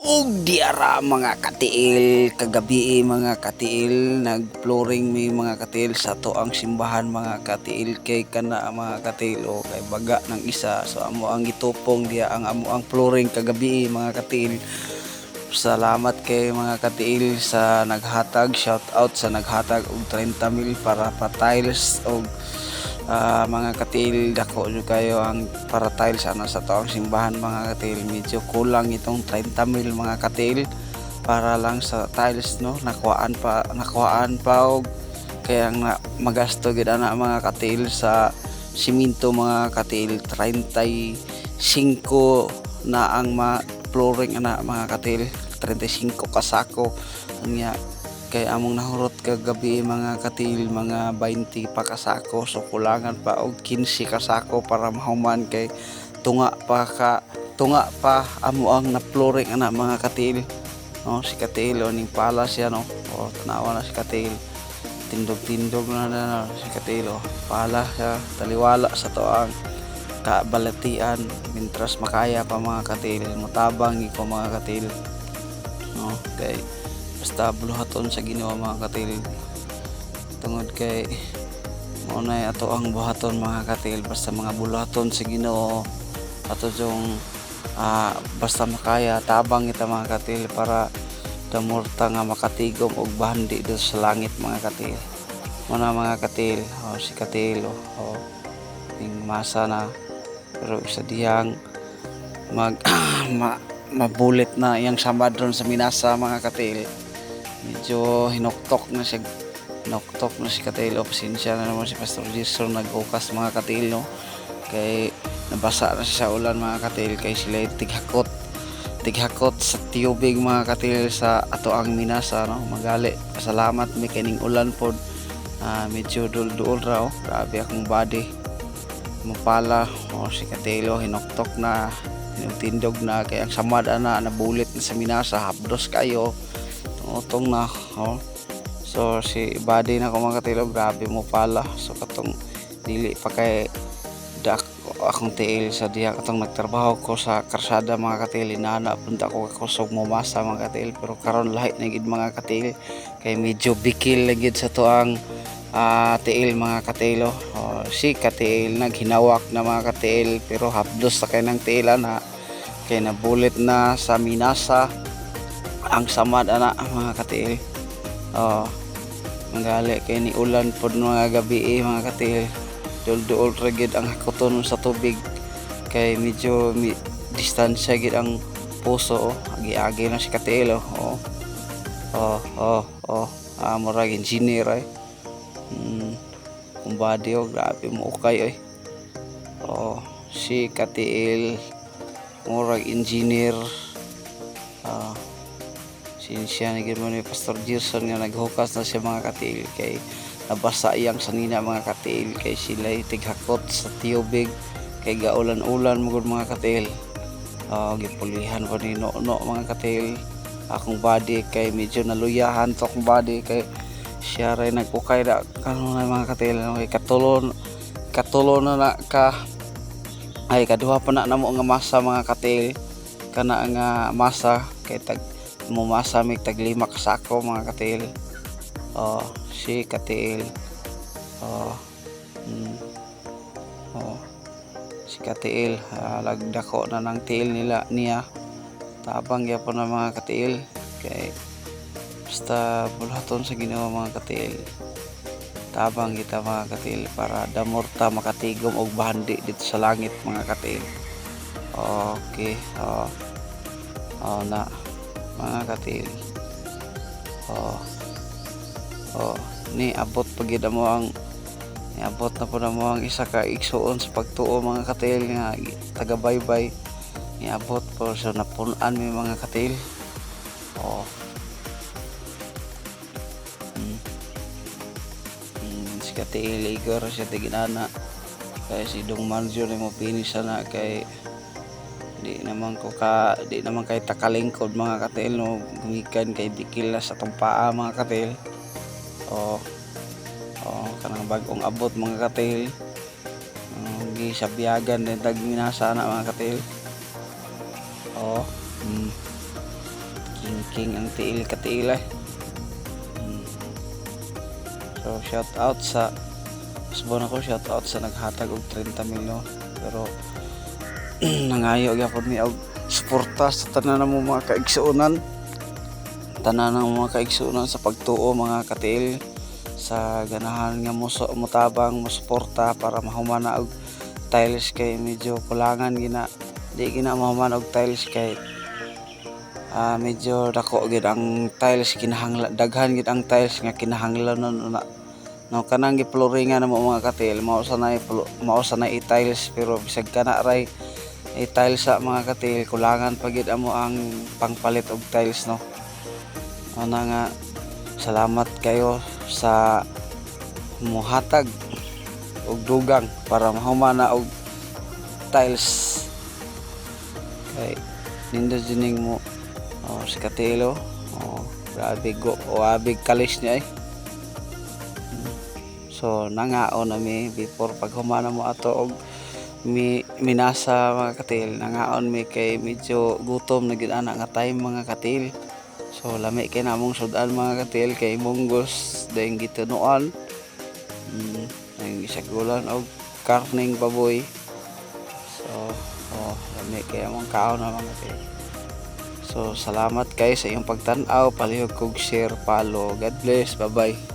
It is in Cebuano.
Ug diara, mga katiil, kagabi, mga katiil, nag-flooring mi, mga katiil, sa atoang simbahan, mga katiil, kay kana, mga katiil, o kay baga ng isa. So amo ang gitupong diya ang amo ang flooring kagabi, mga katiil. Salamat kay, mga katiil, sa naghatag. Shout out sa naghatag og 30 mil para pa tiles og mga katiil, dako jud kayo ang para tiles ana sa atoang simbahan, mga katiil. Medyo kulang itong 30 mil, mga katiil, para lang sa tiles, no? Nakuhaan pa og kaya nga magasto gid ana, mga katiil, sa simento, mga katiil. 35 na ang ma flooring ana, mga katiil, 35 kasako. Nya kay among nahurot kagabi, mga katiil, mga 20 pa kasako, so kulangan pa og 15 kasako para mahuman kay tunga pa amo ang na flooring ana, mga katiil. No, si katiil o ning pala siya, no? O tanawa na si katiil, tindog-tindog na na, na si katiil o pala siya, taliwala sa toang kabalatian. Mintras makaya pa, mga katiil, mutabang ko, mga katiil, no? Kay basta buluhaton sa Ginoo, mga katiil, tungod kay mao na ato ang buhaton, mga katiil. Basta mga buluhaton sa Ginoo ato jong basta makaya, tabang kita, mga katiil, para damor ta nga makatigom og bahandi dito sa langit, mga katiil. Mao na, mga katiil. Oh, si katiil, oh, oh. Ning masa na, pero isa diyang mag mabulit na iyang samad ron sa minasa, mga katiil. Medyo hinoktok na siya, hinoktok na si katiil. O pasensya na naman si Pastor Jason, nag-ukas, mga katiil, no? Kay nabasa na siya sa ulan, mga katiil, kay sila tighakot tighakot sa tubig, mga katiil, sa ato ang minasa, no? Magali pasalamat mi kining ulan pod. Medyo dul-duol ra, oh. Grabe akong body mapala. Oh, si katiil, oh, hinoktok na, tinindog na, kay ang samad ana nabulit na sa minasa, hapdos kayo, tungotong na, oh. So si body na ko, mga katiil, oh, grabe mo pala. So katong dili pa kay dak akong tiil sa diha katong nagtrabaho ko sa karsada, mga katiil, inana punta ko kakusog mo masa, mga katiil. Pero karon lahi na gid, mga katiil, kay medyo bikil na gid sa tuang tiil, mga katiil, oh. Oh, si katiil naghinawak na, mga katiil, pero hapdos sa kay ng tiil ana kay nabulit na sa minasa ang samad ana, mga katiil. Oh, manggali kay ni ulan pod mga gabi eh, mga katiil. Duol-duol ra gid ang hakuton sa tubig kay medyo distansya gid ang puso, oh. Agi-agi na si katiil, oh. Oh. Murag engineer ay. Kung body, oh, grabe mo ukay, oy. Oh, si katiil murag engineer. Sinsya na gid mo ni Pastor Gerson nga naghukas na siya, mga katiil, kay nabasa iyang sanina, mga katiil, kay sila tighakot sa tubig kay gaulan-ulan mo gud, mga katiil. Oh, gipulihan pa ni no, no, mga katiil, akong body kay medyo naluyahan to akong body kay siya ray nagukay da kanon na, mga katiil, no? Kay katulo katulo na na ka ay kaduha pa na namo nga masa, mga katiil. Kana nga masa kay tag mumasa mig tag 5 ka sako, mga katiil. Oh, si katiil, oh. Oh, si katiil, lagdako na ng tiil nila niya. Tabang gyapon na, mga katiil, kay basta buluhaton sa Ginoo, mga katiil. Tabang kita, mga katiil, para damor ta makatigom og bahandi dito sa langit, mga katiil. Okay, oh. Oh na, mga katiil. Oh, oh, ni abot pa gid mo ang niabot na po na mo ang isa ka igsuon sa pagtuo, mga katiil, nga taga baybay. Niabot po, so napunan mi, mga katiil. Oh. Si katiil Igor siya tiginana kay si Dong Marjo ni mo finish na kay di naman kay takalingkod, mga katiil, no? Gumikan kay bikil na sa tong paa, mga katiil. Oh, oh, kanang bagong abot, mga katiil. Oh, gisabiagan din tag minasa na, mga katiil. Oh. King ang tiil katiil eh. So shout out sa Usbon ako, shout out sa naghatag og 30 mil, no. Pero nangayo gyapon mi og suporta sa tanan mo mga kaigsuonan. Tanan ng mga kaigsuonan sa pagtuo, mga katiil, sa ganahan nga mo mutabang, mo suporta para mahuman na og tiles kay medyo kulangan gina, di gina mahuman og tiles kay medyo dako gid ang tiles kinahanglan, daghan gid ang tiles nga kinahanglan na, no. Kanang giploringan namo, mga katil, mao sa nay tiles, pero bisag kana ray i-tiles sa, mga katil, kulangan pa gid amo ang pangpalit og tiles, no. Ana nga salamat kayo sa muhatag og dugang para mahuman na og tiles kay nindot dining mo. Oh, si Katilo, oh, grabe go, oh, abig kalis niya eh. So nangaon na mi before paghumana mo ato og mi minasa, mga katil. Nangaon mi kay medyo gutom na gid ana nga time, mga katil. So lami kay namong sudan, mga katil, kay munggos dayong gitunuan, ang isagulan og karning baboy. So oh, lami kay among kaon na, mga katil. So salamat kayo sa iyong pagtan-aw. Palihog kog share, follow. God bless. Bye bye.